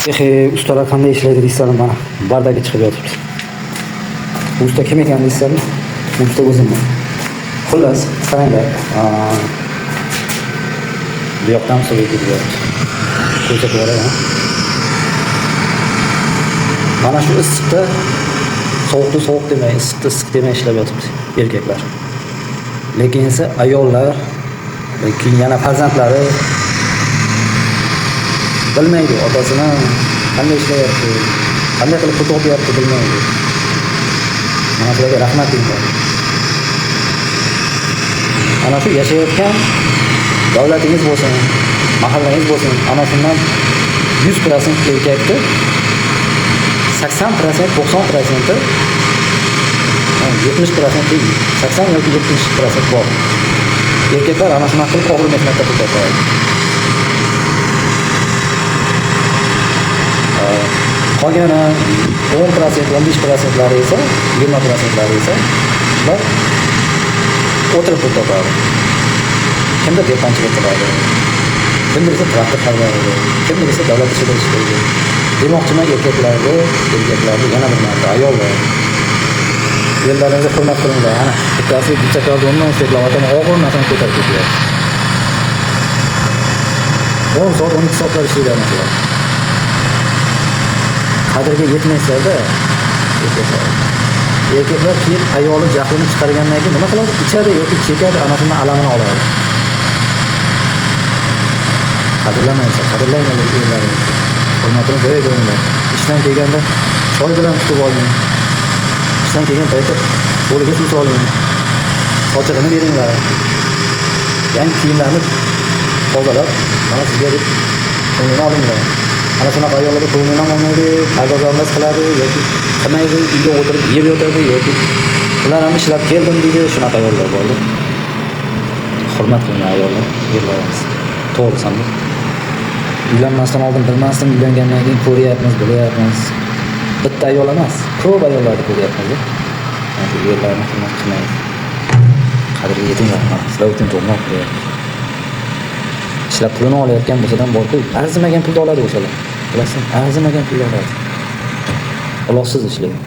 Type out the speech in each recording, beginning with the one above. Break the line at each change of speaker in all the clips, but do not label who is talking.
Ustalar qanday ishlaydi deysizlarmi? Mana бардак i chiqib yotibdi. Bu usta kim ekan deysizlarmi? Bu usta o'zimman. Xullas, qaranglar. Bu yoqdan suv kelyapti. Ko'rsatib yuboray, ha. Mana shu issiqda sovuqni sovuq demay, issiqni issiq demay ishlab yotibdi erkaklar. Lekin esa ayollar, keyin yana farzandlari bilmaydi otasini qanday ishlayapti, qanday qilib pul topyapti, bilmaydi. Mana shularga rahmat deyman. Ana shu yashayotgan davlatingiz bo'lsin, mahallangiz bo'lsin, ana shundan 100% erkakni 80%, 90%, 70% değil, 80 yoki 70% bor. Erkaklar ana shunaqa qilib og'ir mehnatda pul topadi. Qolgani 10%, 15%lari esa, 20%lari esa ular o'tirib pul topadi. Kimdir dehqonchilik qiladi, kimdir esa traktor haydaydi, kimdir esa davlat ishida ishlaydi. Demoqchiman, erkaklarni yana bir marta, ayollar, erlaringizni hurmat qilinglar. Ana bittasi gipsokardonni ushlab, og'ir narsani ko'tarib ketyapti. 10 soat, 12 soatlar ishlaydi ana shular. Qadriga yetmaysizlarda erkaklar. Erkaklar keyin ayoli jahlini chiqargandan keyin nima qiladi? Ichadi yoki chekadi, ana shundan alamini oladi. Qadrlamaysiz, qadrlanglar erlaringizni. Hurmatini joyiga qo'yinglar. Ishdan kelganda choy bilan kutib oling. Ishdan kelgan paytda qo'liga suv soling. Sochig'ini beringlar. Yangi kiyimlarni tozalab, mana sizga deb ko'nglini olinglar. Ana shunaqa ayollarga ko'nglini ham olmaydi, pardozlanmas qiladi yoki qilmaydi, uyda o'tirib yeb yotadi yoki ular ham ishlab keldim deydi, shunaqa ayollar bor. Hurmat qilinglar ayollar, erlarimiz. To'g'ri. Uylanmasdan oldin bilmasdim, uylangandan keyin ko'ryapmiz, bilyapmiz. Bitta ayol emas, ko'p ayollarni ko'ryapmiz. Mana shu erlarni hurmat qilmaydi. Qadriga yetinglar, mana sizlar uchun to'g'ri qilyapmiz. Ishlab pulini olayotgan bo'lsadan borku, arzimagan pulni oladi o'shalar. Bilasizmi? Arzimagan pulni oladi. Uloqsiz ishlaydi.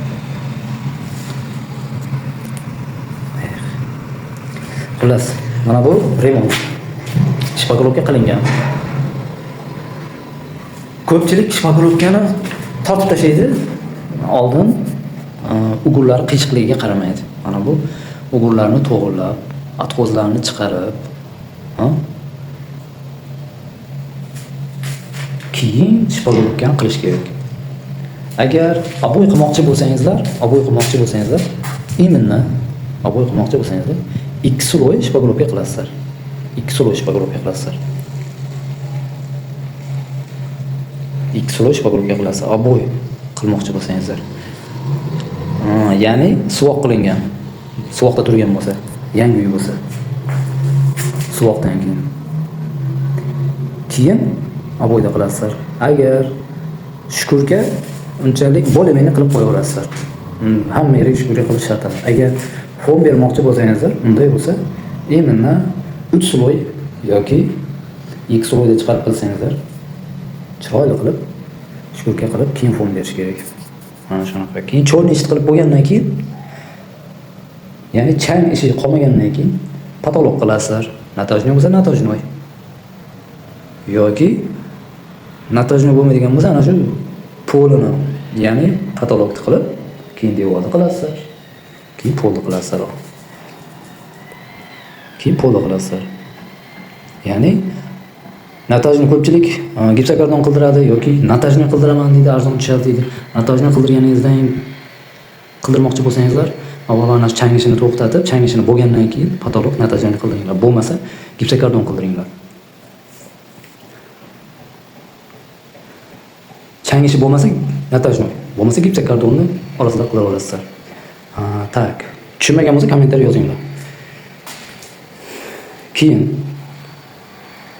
Xullas, mana bu remont. Шпаклёвка qilingan. Ko'pchilik шпаклёвка ni tortib tashlaydi. Oldin угол lari qiyshiqligiga qaramaydi. Mana bu угол larni to'g'rilab, отход larni chiqarib, ha? Keyin шпаклёвка ni qilish kerak. Agar обои qilmoqchi bo'lsangizlar, обои qilmoqchi bo'lsangizlar, именно обои qilmoqchi bo'lsangizlar, ikki слой шпаклёвка qilasizlar. Ikki слой шпаклёвка qilasizlar. Ikki слой шпаклёвка qilasizlar. Обои qilmoqchi bo'lsangizlar. Ya'ni suvoq qilingan. Suvoqda turgan bo'lsa, yangi uy bo'lsa. Suvoqdan keyin. Keyin обои da qilasizlar. Agar шкур ga unchalik более-менее qilib qo'yaverasizlar. Hamma yerga шкур ga qilish shart emas. Agar fon bermoqchi bo'lsangizlar, unday bo'lsa, именно 3 слой yoki 2 слой da chiqarib qilsangizlar, chiroyli qilib, шкур ga qilib, keyin fon berish kerak. Mana shunaqa. Keyin черный ishni qilib bo'lgandan keyin, ya'ni chang ishi qolmagandan keyin потолок qilasizlar. Натяжной bo'lsa натяжной. Yoki натяжной bo'lmaydigan bo'lsa, ana shu polini, ya'ni потолок ni qilib, keyin devorni qilasizlar. Keyin polni qilasizlar. Keyin polni qilasizlar. Ya'ni натяжной ko'pchilik gipsokardon qildiradi yoki натяжной qildiraman deydi, arzon tushadi deydi. Натяжной qildirganingizdan qildirmoqchi bo'lsangizlar, avvalo ana shu chang ishini to'xtatib, chang ishini bo'lgandan keyin потолок натяжной qildiringlar. Bo'lmasa gipsokardon qildiringlar. Chang ishi bo'lmasa натяжной, bo'lmasa gipsokardonni orasida qila olasizlar. Так, tushunmagan bo'lsa kommentariy yozinglar. Keyin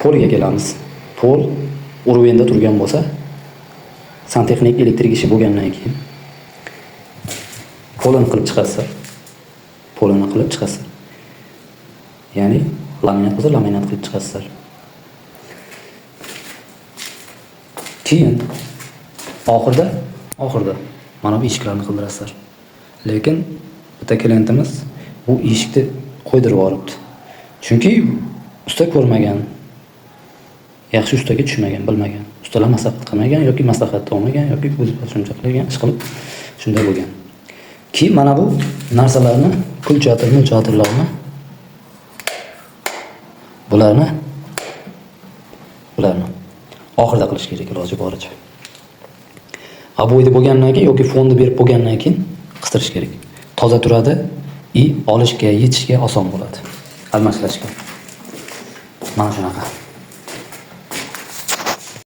polga kelamiz. Pol уровень da turgan bo'lsa, santexnik elektrik ishi bo'lgandan keyin polini qilib chiqasizlar. Polini qilib chiqasizlar. Ya'ni laminat bo'lsa laminat qilib chiqasizlar. Keyin Oxirida mana bu eshiklarni qildirasizlar. Lekin bitta klientimiz bu eshikni qo'ydirib yuboribdi. Chunki usta ko'rmagan, yaxshi ustaga tushmagan, bilmagan. Ustalar maslahat qilmagan yoki maslahat olmagan yoki o'zi shuncha qilgan, ish qilib shunday bo'lgan. Keyin mana bu narsalarni, kulchatir, mulchatirlarni, bularni oxirida qilish kerak iloji boricha. Обой ni bo'lgandan keyin yoki fonni berib bo'lgandan keyin qistirish kerak. Toza turadi и olishga, yechishga oson bo'ladi. Almashtirishga. Mana shunaqa.